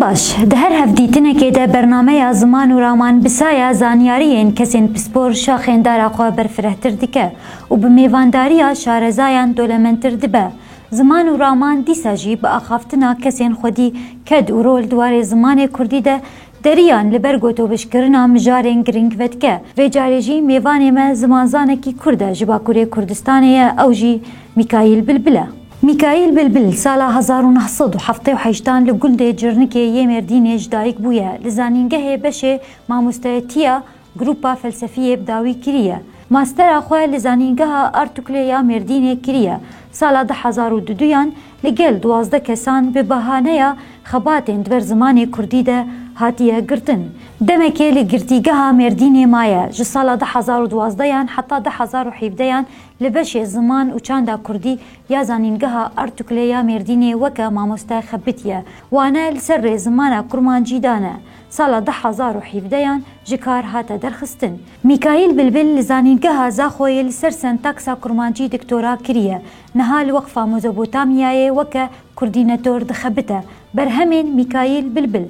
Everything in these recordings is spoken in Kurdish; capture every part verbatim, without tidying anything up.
Baş, di her hevdîtinekê de bernameya Ziman û Raman bi saya zanyariyên kesên pispor şaxên dara xwe berfirehtir dike û bi mêvandariya şarezayan dolementir dibe. Ziman û Raman dîsa jî bi axaftina kesên xwedî ked û rol di warê zimanê kurdî de deriyan li ber gotobêjkirina mijarên girîng vedike. Vê carê jî mêvanê me zimanzanekî kurd e, ji Bakurê Kurdistanê ye, ew jî Mîkaîl Bilbil e. Mîkaîl Bilbil sala hezar û neh sed û heftê û heştan li gundê Cirnikê yê Mêrdînê ji dayik bûye. Li zanîngehê beşê mamostayetiya Grupa Felsefiyê bi dawî kiriye. Mastera xwe li Zanîngeha Artuklê ya Mêrdînê kiriye. Sala du hezar û duduyan li gel duwazdeh kesan bi bahaneya xebatên di ber zimanê kurdî de hatiye girtin. Demekê li Girtîgeha Mêrdînê maye. Ji sala du hezar û duwazdehan heta du hezar û hevdehan li beşê ziman û çanda kurdî ya Zanîngeha Artuklê ya Mêrdînê weke mamoste xebitiye. Wane li ser rê zimana kurmancî dane. Sala du hezar û hevdehan ji kar hate derxistin. Mîkaîl Bilbil li Zanîngeha Zaxoyê li ser sentaksa kurmancî doktora kiriye. Niha li Weqfa Mezopotamyayê weke kurdînetor dixebite. Berhemên Mîkaîl Bilbil.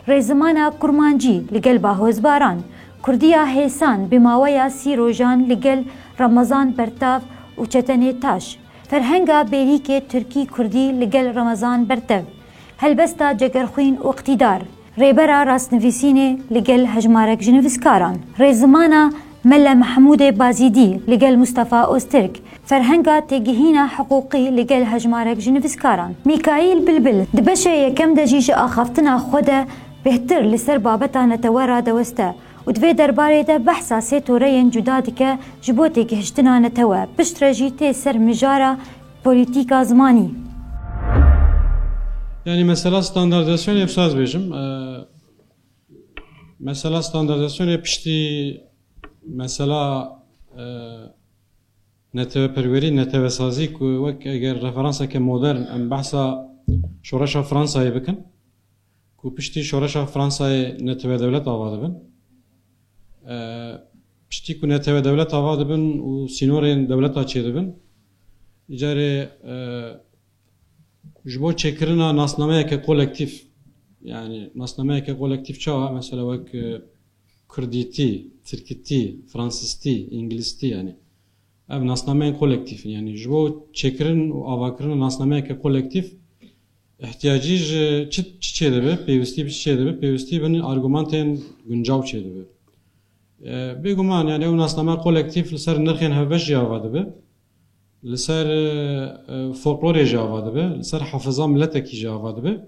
Rêzimana kurmancî li gel Bahoz Baran. Kurdiya hêsan bi maweya sî rojan li gel Remezan Bertav û Çetenê Taş. Ferhenga bêrîkê tirkî-kurdî li gel Remezan Bertev. Helbesta Cegerxwîn û Îqtîdar. Rêbera rastnivîsînê li gel hejmarek ji nivîskaran. Rêzimana Mele Mehmûdê Bazîdî li gel Mustafa Ozturk. Ferhenga têgihîna hiqûqî li gel hejmarek ji nivîskaran. Mîkaîl Bilbil di beşê yekem de jî ji axaftina xwe de bêhtir li ser babeta netewe radeweste û di vê derbarê de behsa sê toreyên cuda dike ji bo têgihiştina netewe, piştre jî tê ser mijara polîtîka zimanî. Yani mesela standartizasyonê, hesaz bêjim, e, mesela standartizasyonê piştî mesela, e, neteweperwerî, netewesazî ku wek eger referanseke modern em behsa şoreşa Fransayê bikin, ku piştî şoreşa Fransayê netewe dewlet ava dibin. E, piştî ku netewe dewlet ava dibin û sînorên dewleta çêdibin, îcarê, e, ji bo çêkirina nasnameyeke kolektîf, yani nasnameyeke kolektîf çawa? Mesela wek, e, kurdîtî, tirkîtî, fransîstî, îngilîztî, yani ev nasnameyên kolektîf in. Yani ji bo çêkirin û avakirina nasnameyeke kolektîf ihtiyacî ji çi, çi çêdibe, pêwîstî bi çi çêdibe? Pêwîstî bi argumentên guncaw çêdibe. E, bêguman, yani ew nasname kolektîf li ser nirxên hevbeş jî ava dibe, li ser, e, e, folklorê jî ava dibe, li ser hafiza miletekî jî ava dibe.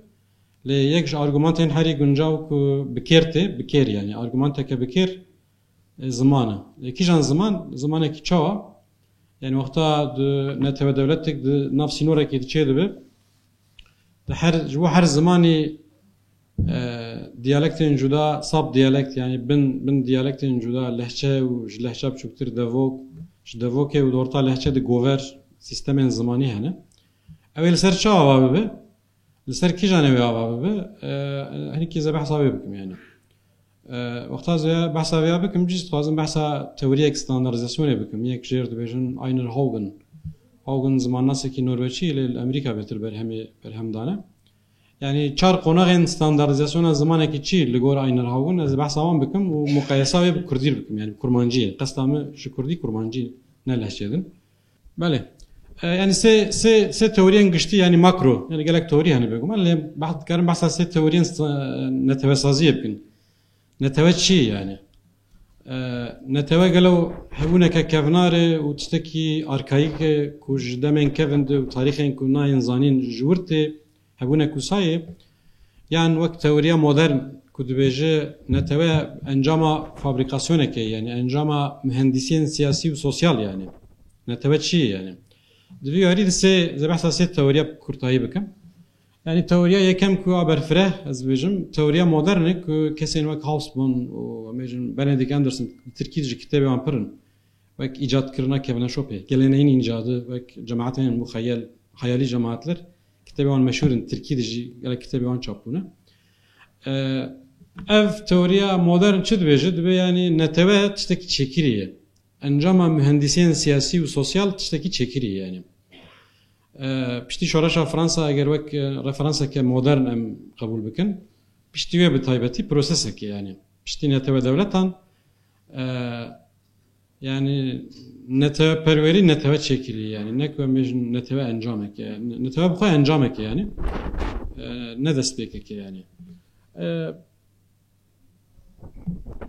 Lê yek ji argumentên herî guncaw ku bi kêr tê, bi kêr, yani argumenteke bi kêr, e, ziman e. E, kîjan ziman? Zimanekî çawa? Yani wexta di netewe dewletek di nav sînorekî de çêdibe, di her, ji bo her zimanî, e, diyalektên cuda, sub diyalekt, yani bin, bin diyalektên cuda, lehçe û ji lehçe biçûktir devok, ji devokê û di orta lehçe de gover sîstemên zimanî hene. Ew ê li ser çi ava bibe? Li ser kîjan ew ê ava bibe? E, hinekî ez ê behsa wê bikim yani. E, wexta ez ê behsa vêya bikim, cî dixwazim behsa teoriyek standartizasyonê bikim. Yek jêr dibêjin Einner Haugen. Haugen zimannasekî norweçî, lê li Amerîka bêtir berhemê, berhem dane. Yani çar qonaxên standartizasyona zimanekî çi li gor Einner Haugen, ez ê behsa wan bikim û muqayesa wê bi kurdî bikim, yani bi kurmancî. Qesta min ji kurdî kurmancî ne lehçê din. Belê. E, yani sê, sê, sê teoriyên giştî, yani makro, yani gelek teorî hene bêguman, lê beh-, dikarim behsa sê teoriyên st-, netewesaziyê bikin. Netewe çi ye yani? E, netewe gelo hebûneke kevnar e û tiştekî arkayîk e ku ji demên kevin de û tarîxên ku nayên zanîn ji wir tê hebûnek wisa ye? Yan wek teoriya modern ku dibêje netewe encama fabrîkasyonekê ye, yani encama mihendîsiyên siyasî û sosyal yani. Netewe çi ye yani? Di vî yarî de sê, ez ê behsa sê teoriya bi kurtayî bikim. Yani teoriya yekem ku a berfireh, ez bêjim, teoriya modern e ku kesên wek Hobsbawm û, em bêjin, Benedict Anderson, li tirkî de jî kitêbê wan pir in. Wek îcadkirina kevneşopê, geleneğin icadı, wek cemaatên muxeyyel, hayali cemaatler, kitêbê wan meşhûr in, tirkî de jî gelek kitêbê wan çap bûne. Ee, ev teoriya modern çi dibêje? Dibê yani netewe tiştekî çêkirî ye. Encama mühendisiyên siyasî û sosyal tiştekî çêkirî ye yani. Ee, piştî şoreşa Fransa eger wek, e, referanseke modern em qebûl bikin, Piştî wê bi taybetî prosesek e, yanî piştî netewe dewletan, e, yanî netewe perwerî, netewe çêkirî, yanî ne ku em bêjin netewe encamek e, ne-, netewe bi xwe encamek e, yanî, e, ne destpêkek e, yanî. E,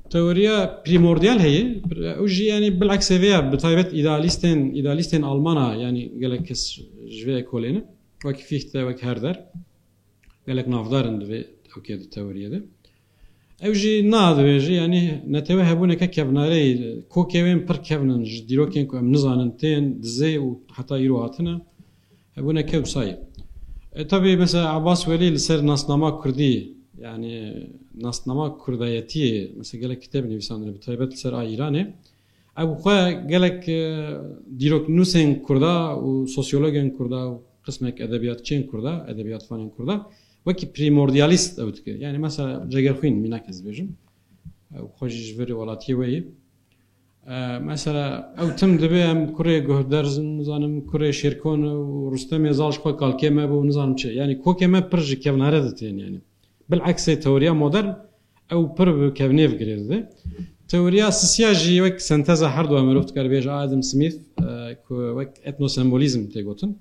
Teoriya primordial heye, ew jî, yanî, bileksê vê ya, bi taybet îdealîstên, îdealîstên Almana, yanî, gelek kes ji vê ekolê ne, wek Fichte, wek Herder, gelek navdar in di vê ewkê, di teoriyê de. Ew jî na dibêje, yanî, netewe hebûneke kevnareyî, kokê wên pir kevn in, ji dîrokên ku em nizanin tên dizê û heta îro hatine, hebûneke wisa ye. E, tabii, mesela, Abbas Welî li ser nasnama kurdî, yanî nasnama kurdayetiyê, mesela, gelek kitêb nivîsandine, bi taybet li ser a Îranê. Ew xwe gelek, e, dîroknûsên kurda û sosyologên kurda û qismek edebiyatçiyên kurda, edebiyatvanên kurda, wekî primordialist ew dike. Yanî, mesela, Cegerxwîn, mînak ez dibêjim. Ew xwe jî ji vir welatiyê we ye. E, mesela, ew tim dibe em kurê guhderz in, nizanim, kurê şêrkon û Rustemê Zal ji xwe kalkê me bû, nizanim çi. Yanî, kokê me pir ji kevnare de tên, yanî. Bileksê teoriya modern, ew pir bi kevnêv girê dide. Teoriya sisiya jî wek senteza her dua, mirov dikare bêje, Adam Smith, e, ku wek etnosembolîzm tê gotin.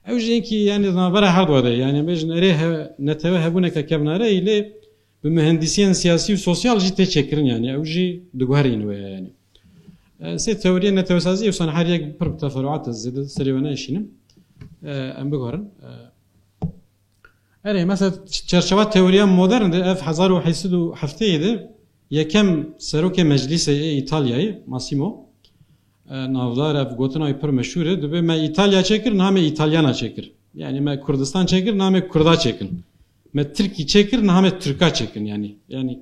Ew jî hinkî, yanî, di navbera her dua de, yanî, bêjin, erê he-, netewe hebûneke kevnare ye, lê bi muhendisiyên siyasî û sosyal jî tê çêkirin, yanî, ew jî diguherîn wê, yanî. E, sê teoriyên netewesazî, wisa her yek pir bi teferuat, ez zêde serê we neêşînim. E, em biguherin. E, Erê, mesela, çerçeva teoriya modern de, ev hezar û heşt sed û heftê de yekem serokê meclîsê ê Îtalyayê, Massimo, e, navdar, ev gotina wî pir meşhûr e, dibe me Îtalya çêkir, niha me Îtalyana çêkir. Yanî me Kurdistan çêkir, niha me Kurda çêkin. Me Tirkî çêkir, niha me Tirka çêkin, yanî. Yanî,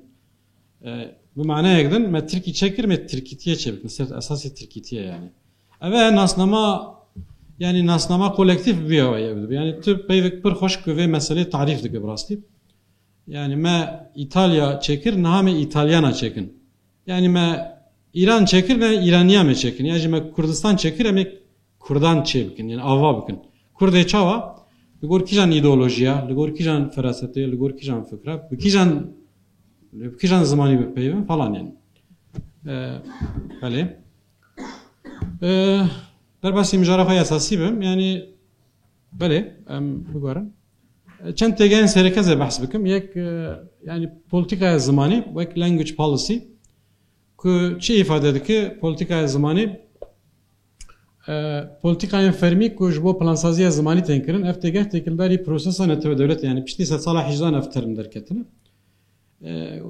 e, bi manayek din, me Tirkî çêkir, me Tirkîtiye çêbikin, ser esasê Tirkîtiye, yanî. Ev e nasnama, yanî nasnama kolektîf bi vî awayî ev dibe. Yanî tu peyvek pir xweş ku vê meselê tarîf dike bi rastî. Yanî me Îtalya çêkir, niha me Îtalyana çêkin. Yanî me Îran çêkir, ne Îraniya me çêkin. Yan jî me Kurdistan çêkir, em ê Kurdan çê bikin, yanî ava bikin. Kurdê çawa? Li gor kîjan îdeolojiya, li gor kîjan ferasetê, li gor kîjan fikra, bi kîjan, bi kîjan zimanî bipeyivin falan, yanî. E, belê. E, derbasî mijara xwe ya esasî bim, yanî, belê, em biguherin. E, çend têgehên sereke ez ê behs bikim. Yek, e, yanî, polîtîkaya zimanî, wek language policy, ku çi îfade dike polîtîkaya zimanî? E, polîtîkayên fermî ku ji bo plansaziya zimanî tên kirin, ev têgeh têkildarî prosesa netewe dewletê, yanî piştî sedsala hejdan ev term derketine. E,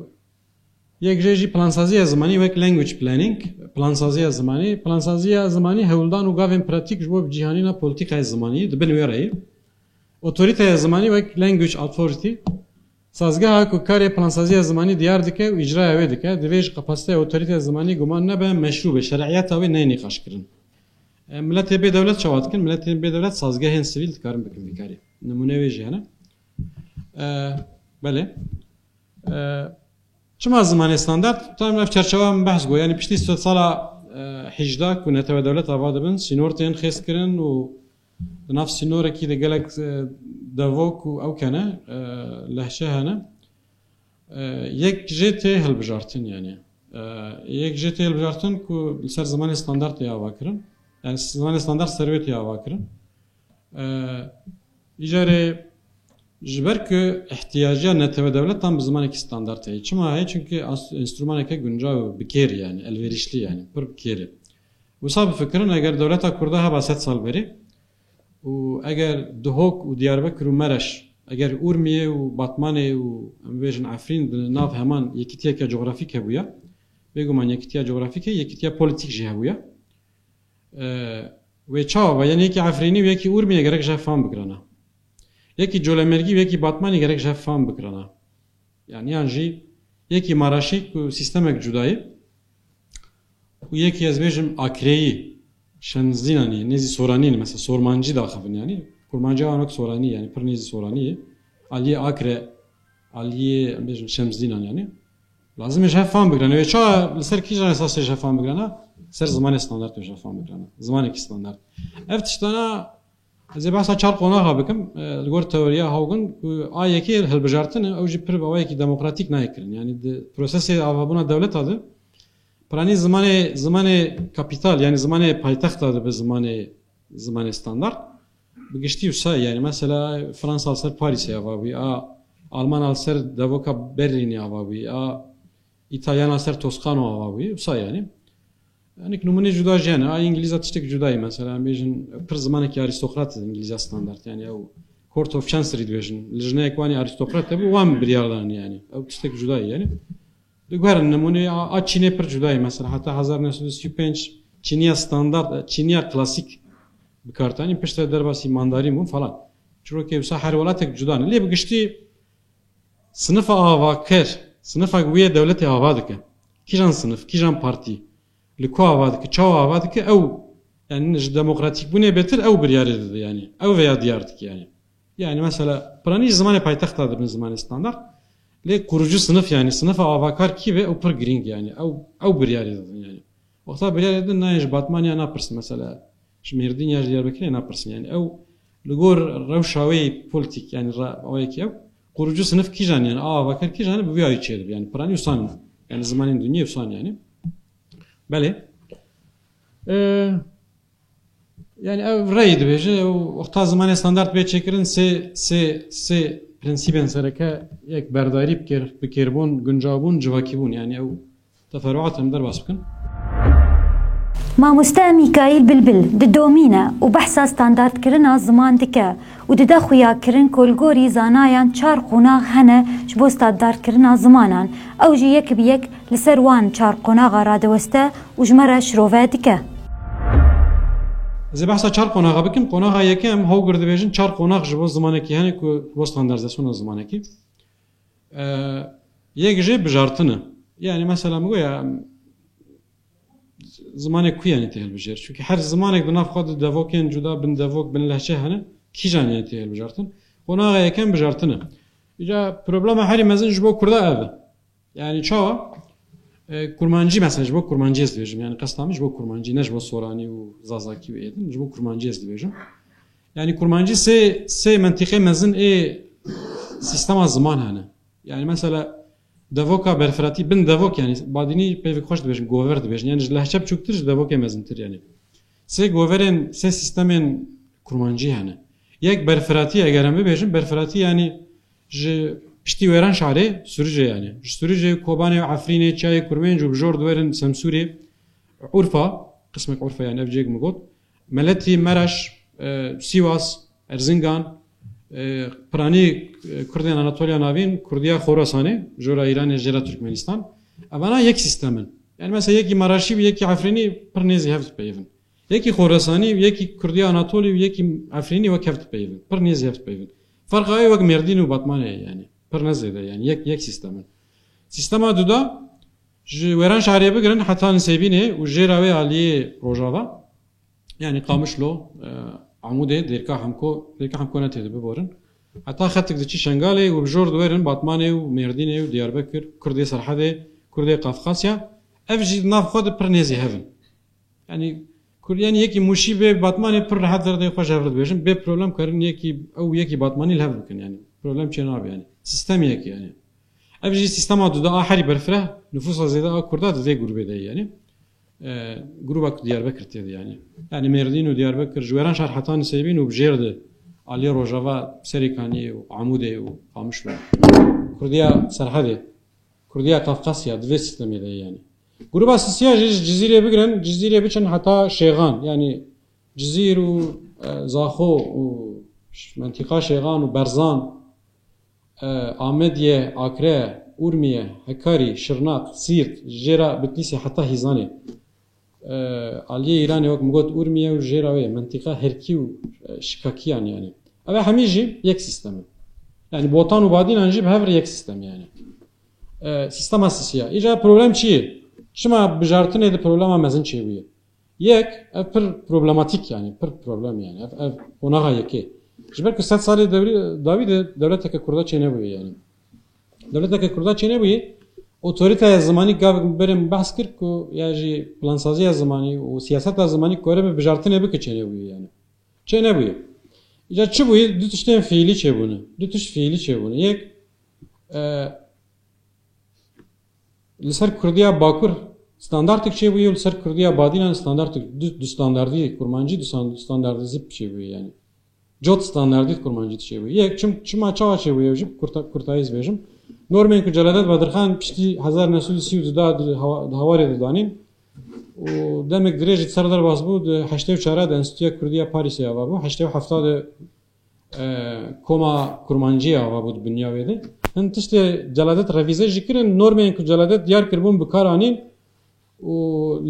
yek jê jî plansaziya zimanî wek language planning, plansaziya zimanî, plansaziya zimanî hewldan û gavên pratîk ji bo bi cîhanîna polîtîkaya zimanî di bin wê re ye. Otorîteya zimanî wek language authority, sazgeha ku karê plansaziya zimanî diyar dike û îcraya wê dike, divê ji kapasiteya otorîteya zimanî guman nebe meşrû be, şer'iyeta wê neyê nîqaşkirin. E, miletê bê dewlet çawa dikin? Miletên bê dewlet sazgehên sivîl dikarin bikin vî karî. Nimûne wê jî hene. E, belê. E, Çima zimanê standart? Tam ev çerçewa min behs got. Yanî piştî sed sala, e, hejda ku netewe dewlet ava dibin, sînor tên xêz kirin û di nav sînorekî de gelek, e, devok û ew kene, e, lehçe hene. E, yek jê tê hilbijartin, yanî. E, yek jê tê hilbijartin ku li ser zimanê standart tê ava kirin. Yanî zimanê standart ser wê tê ava kirin. E, îcarê ji ber ku ihtiyaciya netewe dewletan bi zimanekî standart heye. Çima heye? Çimkî as-, enstrûmaneke guncaw, bi kêr, yanî elverîşlî, yanî pir bi kêr e. Wisa bifikirin, eger dewleta Kurda heba sed sal berê û eger Duhok û Diyarbekir û Mereş, eger Urmiye û Batmanê û, em bêjin, Efrîn di nav heman yekîtiyeke cografîk hebûya, bêguman yekîtiya cografîk heye, yekîtiya polîtîk jî hebûya. E, wê çawa be? Yanî yekî Efrînî û yekî Urmiyê gerek ji hev fam bikirana. Yekî Colemêrgî û yekî Batmanî gerek ji hev fam bikirana. Yanî yan jî yekî Maraşî ku sîstemek cuda ye û yekî, ez bêjim, Akreyî, Şemzdînanî, nêzî Soranî, mesela Sormancî daxivin, yanî Kurmancî wek Soranî, yanî pir nêzî Soranî ye. Aliyê Akre, aliyê, em bêjin, Şemzdînan, yanî. Lazim e ji hev fam bigirane. Wê çawa, li ser kîjan esasê ji hev fam bigirana? Ser zimanê standart wê ji hev fam bigirana. Zimanekî standart. Ev tiştana Ez ê behsa çar qonaxa bikim. E, li gor teoriya Haugen, ku a yekê hilbijartin e, ew jî pir bi awayekî demokratîk nayê kirin. Yanî di prosesê avabûna dewleta de, piranî zimanê, zimanê kapîtal, yanî zimanê paytexta dibe zimanê, zimanê standart. Bi giştî wisa ye, yanî mesela Fransa li ser Parîsê ava bûye, a Almana li ser devoka Berlînê ava bûye, a Îtalyana li ser Toskano ava bûye, wisa yanî. Hinek nimûnê cuda jî hene. A Îngilîza tiştek cuda ye mesela. Em bêjin pir zimanekî arîstokrat e, Îngilîza standart. Yanî ew Court of Chancery dibêjin. Lijneyek wan ê arîstokrat hebû, wan biryar dan yanî. Ew tiştek cuda ye yanî. Diguherin nimûnê a, a Çînê pir cuda ye mesela. Heta hezar neh sed û sî û pênc Çîniya standart, Çîniya klasîk bi kar tanî. Piştre derbasî mandarîn bûn falan. Çirokê wisa her welatek cuda ne. Lê bi giştî sinifa avaker, sinifa ku wê dewletê ava dike. Kîjan sinif, kîjan partî, li ku ava dike, çawa ava dike, ew, yanî ji demokratîkbûnê bêtir ew biryarê dide yanî. Ew vêya diyar dike yanî. Yanî mesela, piranî ji zimanê paytexta dibin zimanê standart. Lê kurucu sinif yanî, sinifa avakar kî be, ew pir girîng yanî. Ew, ew biryarê didin yanî. Wexta biryarê didin nayên ji Batmanê ya napirsin mesela. Ji Mêrdîn ya ji Diyarbekirê napirsin. Yanî ew li gor rewşa wê polîtîk, yanî ra-, awayekî ew, kurucu sinif kîjan yanî, a avaker kîjan e, bi vî awî çêdibe. Yanî piranî wisa ne. Yanî zimanên dinyê wisa ne yanî. Belê. Ee, yanî ev reyê dibêje, ew wexta zimanê standart bê çêkirin, sê, sê, sê prensîbên sereke, yek berdarî, bikêr-, bikêrbûn, guncabûn, civakîbûn. Yanî ew teferuat em derbas bikin. Mamoste Mîkaîl Bilbil didomîne û behsa standartkirina ziman dike û dide xuyakirin ku li gorî zanayan çar qonax hene ji bo standartkirina zimanan. Ew jî yek bi yek li ser wan çar qonaxa radiweste û ji me re şirove dike. Ez ê behsa çar qonaxa bikim. Qonaxa yekem, Hauger dibêjin çar qonax ji bo zimanekî hene ku ji bo standardizasyona zimanekî. Ee, yek jê bijartin e. Yanî mesela min got ya, zimanek ku yanî tê hilbijêr. Çunke her zimanek di nav xwe de devokên cuda, bin devok, bin lehçe hene. Kîjan yanî tê hilbijartin? Qonaxa yekem bijartin e. Îca problema herî mezin ji bo Kurda ev e. Yanî çawa? E, kurmancî mesela, ji bo kurmancî ez dibêjim. Yanî qesta min ji bo kurmancî, ne ji bo soranî û zazakî û êdin. Ji bo kurmancî ez dibêjim. Yanî kurmancî sê, sê mentîqê mezin ê sîstema ziman hene. Yanî mesela devoka berfiratî, bin devok yanî badînî peyvek xweş dibêjin, gover dibêjin. Yanî ji lehçe biçûktir, ji devokê mezintir yanî. Sê goverên, sê sîstemên kurmancî hene. Yek berfiratî, eger em bibêjin, berfiratî yanî ji piştî Wêranşarê, Sirûcê yanî. Ji Sirûcê, Kobanê, Efrînê, Çiyayê Kurmênc û bi jor diwerin Semsûrê, Urfa, qismek Urfa yanî ev cihek min got. Meletî, Meraş, e, Sîwas, Erzingan, e, piranî, e, Kurdên Anatoliya Navîn, Kurdiya Xorasanê, jora Îranê, jêra Türkmenistan. Evana yek sîstem in. Yanî mesela yekî Meraşî û yekî Efrînî pir nêzî hev dipeyivin. Yekî Xorasanî û yekî Kurdiya Anatolî û yekî Efrînî wek hev dipeyivin. Pir nêzî hev dipeyivin. Ferqa wê wek Mêrdîn û Batmanê ye yanî. Pir ne zêde yanî. Yek, yek sîstem in. Sîstema duda ji Wêranşarê bigirin heta Nisêbînê û jêra wê aliyê Rojava. Yanî Qamişlo, e, Amûdê, Dêrka Hemko, Dêrka Hemko ne tê de biborin. Heta xetik diçî Şengalê û bi jor diwerin Batmanê û Mêrdînê û Diyarbekir, Kurdê Serhedê, Kurdê Qafqasya. Ev jî di nav xwe de pir nêzî hev in. Yanî Kurd, yanî yekî Mûşî bê Batmanê pir rehet derdê xwe ji hev re dibêjin. Bê problem karin yekî, ew yekî Batmanî li hev bikin yanî. Problem çê nabe yanî. Sîstem yekî yanî. Ev jî sîstema duda a herî berfireh, nifûsa zêde a Kurda di vê grûbê de ye yanî. E, grûba ku Diyarbekir tê de yanî. Yanî Mêrdîn û Diyarbekir, ji Wêranşar heta Nisêbîn û bi jêr de aliyê Rojava, Serêkaniyê û Amûdê û Qamişlo. Kurdiya Serhedê, Kurdiya Kafkasya di vê sîstemê de ye yanî. Grûba sisiya jî ji Cizîrê bigirin, Cizîrê biçin heta Şêxan, yanî Cizîr û, e, Zaxo û ş-, mentîqa Şêxan û Berzan, e, Amediye, Akre, Urmiye, Hekarî, Şirnak, Sîrt, jêra Bitlîsê heta Hîzanê. E, aliyê Îranê wek min got Urmiye û jêra wê mentîqa Herkî û, e, Şikakiyan yanî. Ev hemî jî yek sîstem in. Yanî Botan û Badînan jî bi hev re yek sîstem yanî. E, sîstema sisiya. Îca problem çi ye? Çima bijartinê de problema mezin çêbûye? Yek, ev pir problematîk yanî, pir problem yanî. Ev, ev qonaxa yekê. Ji ber ku sed salê dewrî, dawî de dewleteke Kurda çênebûye yanî. Dewleteke Kurda çênebûye, otorîteya zimanî gavek berê min behs kir ku ya jî plansaziya zimanî û siyaseta zimanî ku were bi bijartinê bike çênebûye yanî. Çênebûye. Îca çi bûye? Du tiştên fiîlî çêbûne. Du tişt fiîlî çêbûne. Yek, e, li ser Kurdiya Bakur standartek çêbûye û li ser Kurdiya Badînan standartek, du, du standardî kurmancî, du san-, standardîzî çêbûye yani. Cot standardî kurmancî çêbûye. Yek, çim, çima çawa çêbûye, ew jî kurta-, kurtayî ez bêjim. Normên ku Celadet Bedirxan piştî hezar neh sed û sî û du da di hawa-, di hawarê de danîn, û demek dirêj ji ser derbas bû, di heştê û çar de Enstitûya Kurdî ya Parîsê ava bû, heştê û heft de, e, Koma Kurmancî ya ava bû di binya wê de. Hin tiştê Celadet revîze jî kirin, normên ku Celadet diyar kiribûn bi kar anîn û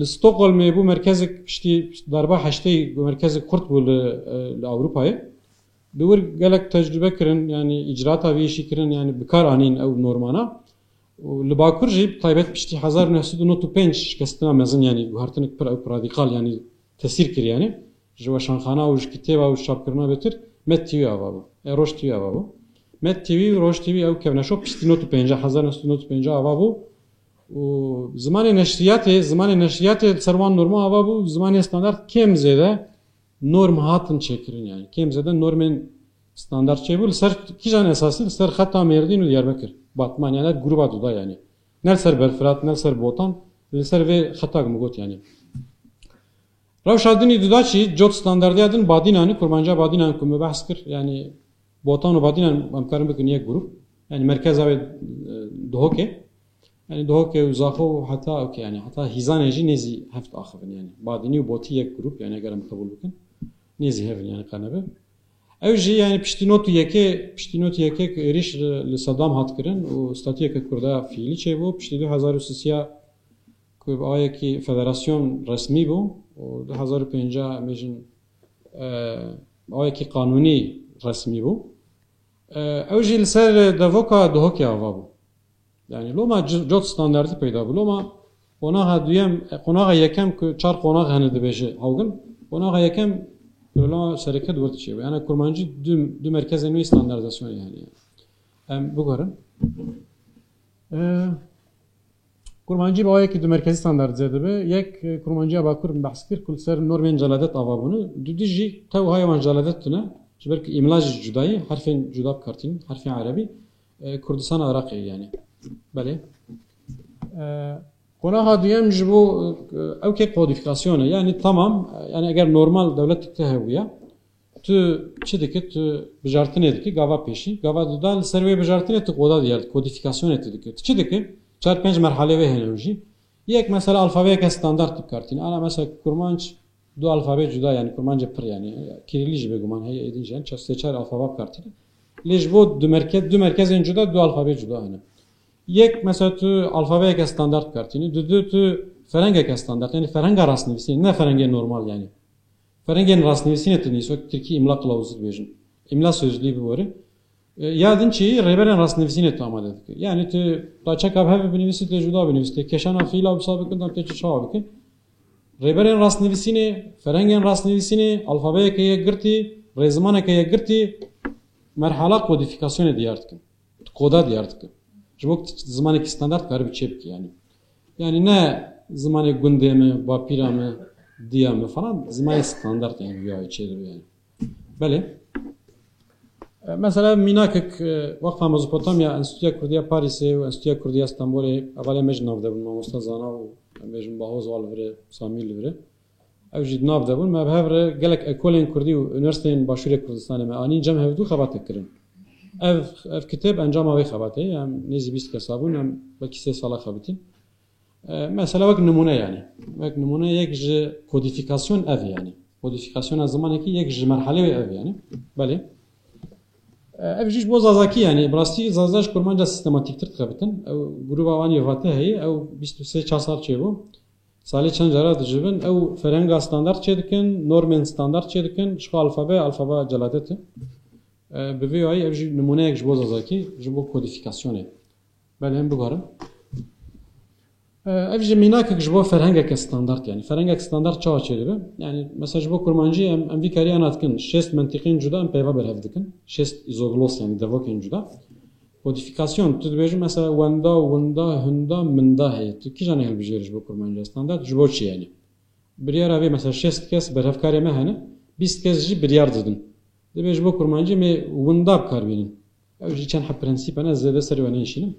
li Stockholmê bû merkezek piştî darba heştê merkezek xurt bû li, e, li Ewropayê. Bi wir gelek tecrûbe kirin, yani îcraata vê işî kirin, yani bi kar anîn ew normana. Û li Bakur jî taybet piştî hezar û neh sed û nod û pênc şikestina mezin, yani guhertinek pir ew radîkal, yani tesîr kir, yani ji weşanxana û ji kitêba û ji çapkirina bêtir Med T V ava bû. E, Roj T V ava bû. Med T V û Roj T V ew kevneşo piştî nod û pênc, hezar neh sed û nod û pênc ava bû. Û zimanê neşriyatê, zimanê neşriyatê li ser wan norma ava bû, zimanê standart kêm zêde norm hatin çêkirin yani. Kêm zêde normên standart çêbû. Li ser kîjan esasî? Li ser xeta Mêrdîn û Diyarbekir. Batman yani her gruba duda yani. Ne li ser Belfirat, ne li ser Botan, li ser vê xeta min got yani. Rewşa din î duda çi? Cot standardiya din Badînan e, kurmanca Badînan ku me behs kir, yani Botan û Badînan em karin bikin yek grup. Yani merkeza wê, e, Duhokê. Yani Duhokê û Zaxo û heta, okey, yani heta Hîzanê jî nêzî heft axivin yani. Badînî û Botî yek grup yani eger em qebûl bikin. Nêzî hevin yani qenebe. Ew jî yani piştî nod û yekê, piştî nod û yekê ku êrîş li, li Sedam hat kirin û statuyeke Kurda fiîlî çêbû, piştî du hezar û sisiya ku bi awayekî federasyon resmî bû û du hezar û pênca em bêjin, e, awayekî qanûnî resmî bû. E, ew jî li ser devoka Duhokê ava bû. Yani loma c-, cot standartî peyda bû. Loma qonaxa duyem, e, qonaxa yekem ku çar qonax hene dibêje Haugen. Qonaxa yekem loma sereke di wir diçe. Yani kurmancî du, du merkezên wê standartizasyonê yani. Em biguherin. E, Kurmancî bi awayekî du merkezî standartize dibe. Yek, e, kurmanciya Bakur min behs kir ku li ser normên Celadet ava bûne. Dudî jî tew hay wan Celadet tune. Ji ber ku îmla jî cuda ye, herfên cuda bi kar tînin, herfên erebî, e, Kurdistana Iraqê yani. Belê. E, qonaxa duyem ji bo, e, ew kê kodîfikasyone. Yani tamam, e, yani eger normal dewletek te hebûya, tu çi dike? Tu bijartinê dike, gava pêşî. Gava duda li ser wê bijartinê tu qoda diyar dike, kodîfikasyonê tu dike. Tu çi dike? Çar pênc merhalê wê hene ew jî. Yek mesela alfabeyeke standart tu bi kar tîne. Ana mesela kurmanc du alfabê cuda yani kurmancê pir yani. Kirîlî jî bêguman heye êdî jî yani çar, sê çar alfabe bi kar tîne. Lê ji bo du merkez, du merkezên cuda du alfabê cuda hene. Yek mesela tu alfabeyeke standart bi kar tîne. Du, du tu ferhengeke standart yani ferhenga rastnivîsînê, ne ferhengê normal yani. Ferhengên rastnivîsînê tu nivîs, wek tirkî îmla kılavuzu dibêjin. Îmla sözlüğü bibore. E, ya din çi? Rêberên rastnivîsînê tu amade dike. Yani tu taçeka bi hev binivîsî, tê cuda binivîsî, tê kêşana fiîla wisa bikin, dan tê çi çawa bikin. Rêberên rastnivîsînê, ferhengên rastnivîsînê, alfabeyeke yekgirtî, rêzimaneke yekgirtî, merhala kodîfikasyonê diyar dikin. Koda diyar dike. Ji bo ku tu zimanekî standart karibî çêbikî yani. Yani ne zimanê gundê me, bapîra me, diya me falan, zimanê standart yani viyayê çêdibe yani. Belê. E, mesela mînakek, e, Waqfa Mezopotamya, Enstitûya Kurdî ya Parîsê û Enstitûya Kurdî ya Stenbolê, hevalê me ji nav de bûn, mamosta zana û em bêjin Bahoz wa li vir e, Samî li vir e. Ew jî di nav de bûn. Me bi hev re gelek ekolên kurdî û unîversîteyên Başûrê Kurdistanê me anîn cem hevdû xebatek kirin. Ev, ev kitêb encama vê xebatê ye. Em nêzî bîst kesa bûn, em belkî sê sala xebitîn. E, mesela wek nimûne yani. Wek nimûne yek ji kodîfîkasyon ev e yani. Kodîfîkasyona zimanekî yek ji merhalê wê ev e yani. Belê. E, ev jî ji bo zazakî yani. Bi rastî zaza ji kurmanca sîstematîktir dixebitin. Ew grûba wan yê Vate heye. Ew bîst û sê çar sal çêbû. Salê çend cara dicivin, ew ferhenga standart çêdikin, normên standart çêdikin, ji xwe alfabe, alfaba Celadet e. E, bi vê wayî ev jî nimûneyek ji bo zazakî, ji bo kodîfîkasyonê. Belê em biguherin. E, ev jî mînakek ji bo ferhengeke standart, yani ferhengek standart çawa çêdibe? Yani mesela ji bo kurmancî em, em vî kariya nadikin, şêst mentîqên cuda em peyva berhev dikin, şêst îzoglos yani devokên cuda. Kodîfîkasyon, tu dibêjî mesela wenda, winda, hinda, minda heye. Tu kîjanê hilbijêrî ji bo kurmanca standart? Ji bo çi yani? Biryara vê mesela şêst kes berhevkarê me hene, bîst kes jî biryar didin. Divê ji bo kurmancî me winda bi kar bînin. Ew jî çend heb prensîp hene, ez zêde serê we nêşînim.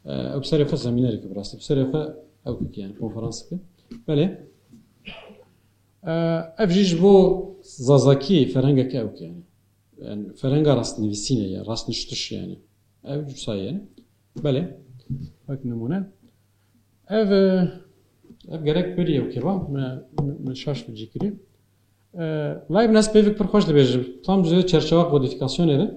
E, ew serê xwe semînerek e, bi rastî. Bi serê xwe ew kik yani, konferans dike. Belê. E, ev jî ji bo zazakî ferhengeke ew yani. Yani ferhenga rastnivîsînê ye, rastniştiş yani. Ev wisa ye. Belê. Wek nimûne. Ev, e, ev gerek berî ew keva, me, me, me şaş bi cî kirî. E, Leibniz pêvik pir xweş dibêje. Tam ji çerçewa kodîfikasyonê de.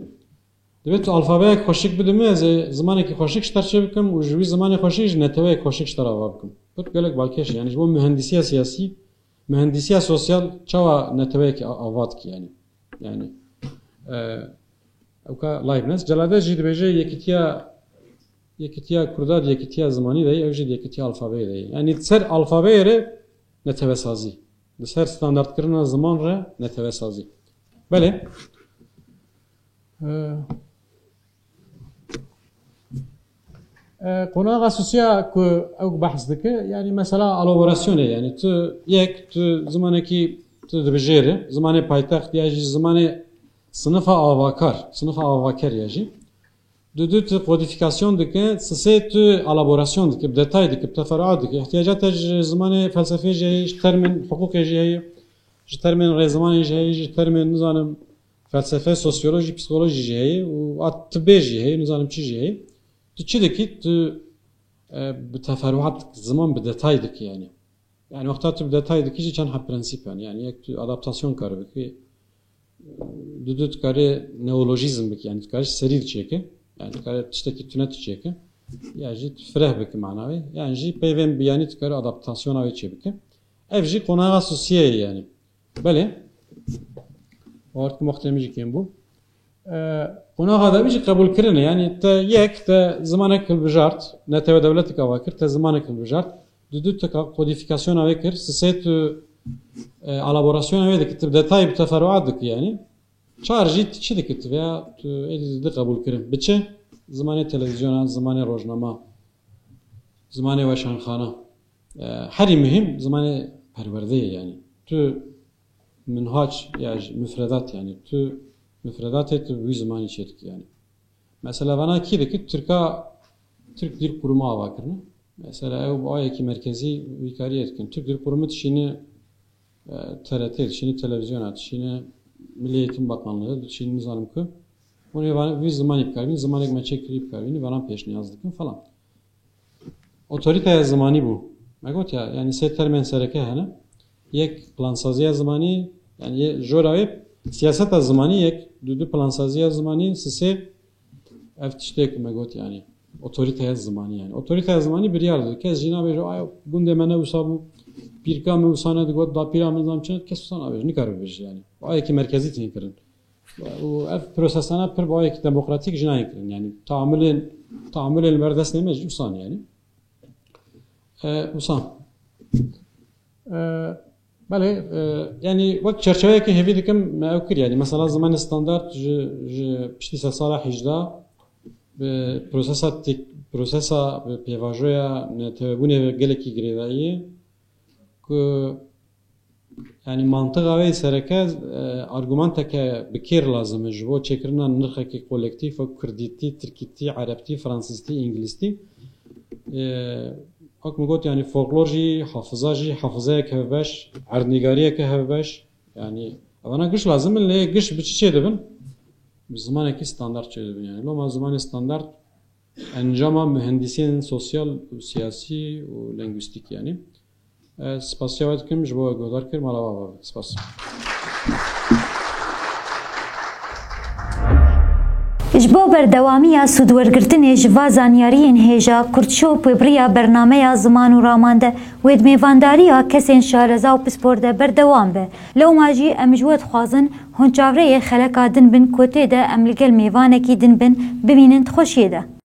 Divê tu alfabeyek xweşik bidî min, ez ê zimanekî xweşik ji te re çêbikim û ji wî zimanê xweşik jî neteweyek xweşik ji te re ava bikim. Pir gelek balkêş e. Yani ji bo mühendîsiya siyasî, mühendîsiya sosyal çawa neteweyekî a-, ava dikî yani. Yani, e, ewka Leibniz. Celade jî dibêje yekîtiya, yekîtiya Kurda di yekîtiya zimanî de ye, ew jî di yekîtiya alfabeyê de ye. Yani li ser alfabeyê re netewesazî. Li ser standartkirina ziman re netewesazî. Belê. E, e, qonaxa sosiya ku ew behs dike, yani mesela elaborasyonê, yani tu yek, tu zimanekî tu dibijêre, zimanê paytext ya jî zimanê sinifa avakar, sinifa avaker ya jî. Dudu tu kodîfikasyon dike, sisê tu elaborasyon dike, bi detay dike, bi teferuat dike. Îhtiyacata ji zimanê felsefê jî heye, ji termên hiqûqê jî heye, ji termên rêzimanê jî heye, ji termên, nizanim, felsefe, sosyolojî, psîkolojî jî heye û a tibê jî heye, nizanim çi jî heye. Tu çi dikî? Tu, e, bi teferuat dikî, ziman bi detay dikî yani. Yani wexta tu bi detay dikî jî çend heb prensîp yani. Yani yek tu adaptasyon kar bikî. Dudu tu karê neolojîzm bikî, yani tu karê serî diçêke. Yani tu karê tiştekî tune diçêke. Ya jî tu fireh bikî manavê. Yani jî peyvên biyanî tu karê adaptasyona wê çêbike. Ev jî qonaxa sosiyeyê yani. Belê. Ort ku wextê min jî kêm bû. E, qonaxa dawî jî qebûlkirin e. Yani te yek, te zimanek hilbijart, netewe dewletek ava kir, te zimanek hilbijart. Dudu te ka-, kodîfikasyona wê kir, sisê tu, e, elaborasyona wê dikî, tu bi detayî, bi teferuat dikî yani. Çar jî tu çi dikî tu veya tu êdî didi qebûlkirin. Bi çi? Zimanê televîzyona, zimanê rojnama, zimanê weşanxana. E, herî muhîm zimanê perwerdeyê yani. Tu minhac ya jî mufredat yani. Tu mufredatê tu wî zimanî çêdikî yani. Mesela vana kî dikî? Tirka, Tirk Dil Kurumu ava kirine. Mesela ew bi ayekî merkezî wî kariyê dikin. Türk Dil Kurumu dişîne, e, T R T, dişîne televîzyona, dişîne Milli Eğitim Bakanlığı, dişîne nizanim ku. Hûn ê van-, vî zimanî bikarînin, zimanek me çêkirî bikarînin, vana pêşniyaz dikin falan. Otorîteya zimanî bû. Me got ya, yani sê termên sereke hene. Yek plansaziya zimanî, yani yê jora wê siyaseta zimanî yek, du du plansaziya zimanî, sisê ev tiştê ku me got yani otorîteya zimanî yani. Otorîteya zimanî biryar dide. Kes jî nabêje, "Ay, gundê me ne wisa bû, pîrka min wisa nedigot, dapîra min zam çi." Kes wisa nabêje, nikare bibêje yani. Ayekî merkezî tîne kirin. Û ev prosesana pir bi awayekî demokratîk jî nayên kirin. Yani taamulên, taamulên li ber destê me jî wisa ne yani. E, wisa. E, belê, e, yani wek çerçeveyekê hêvî dikim me ew kir yani. Mesela zimanê standart ji, ji piştî sedsala hejdeh bi prosesa tek-, prosesa bi pêvajoya netewebûnê ve gelekî girêdayî ye ku Yani mantiqa wê sereke, e, argumenteke bi kêr lazim e ji bo çêkirina nirxekî kolektîf wek kurdîtî, tirkîtî, erebtî, fransîztî, îngilîztî. E, wek min got, yani folklor jî, hafiza jî, hafizeyek hevbeş, erdnîgariyeke hevbeş. Yani evana giş lazim in, lê giş bi çi çêdibin? Bi zimanekî standart çêdibin yani. Loma zimanê standart encama mühendisiyên sosyal û siyasî û lengwîstîk yani. Ez spasiya we dikim ji bo we guhdar kir, mala we ava be. Spas. Ji bo berdewamiya sûdwergirtinê ji va zanyariyên hêja, Kurdshow pêbiriya bernameya ziman û raman de wê di mêvandariya kesên şareza û pispor de berdewam be. Lewma jî em ji we dixwazin hûn çavrêyê xeleka din bin ku tê de em li gel mêvanekî din bin, bimînin di xweşiyê de.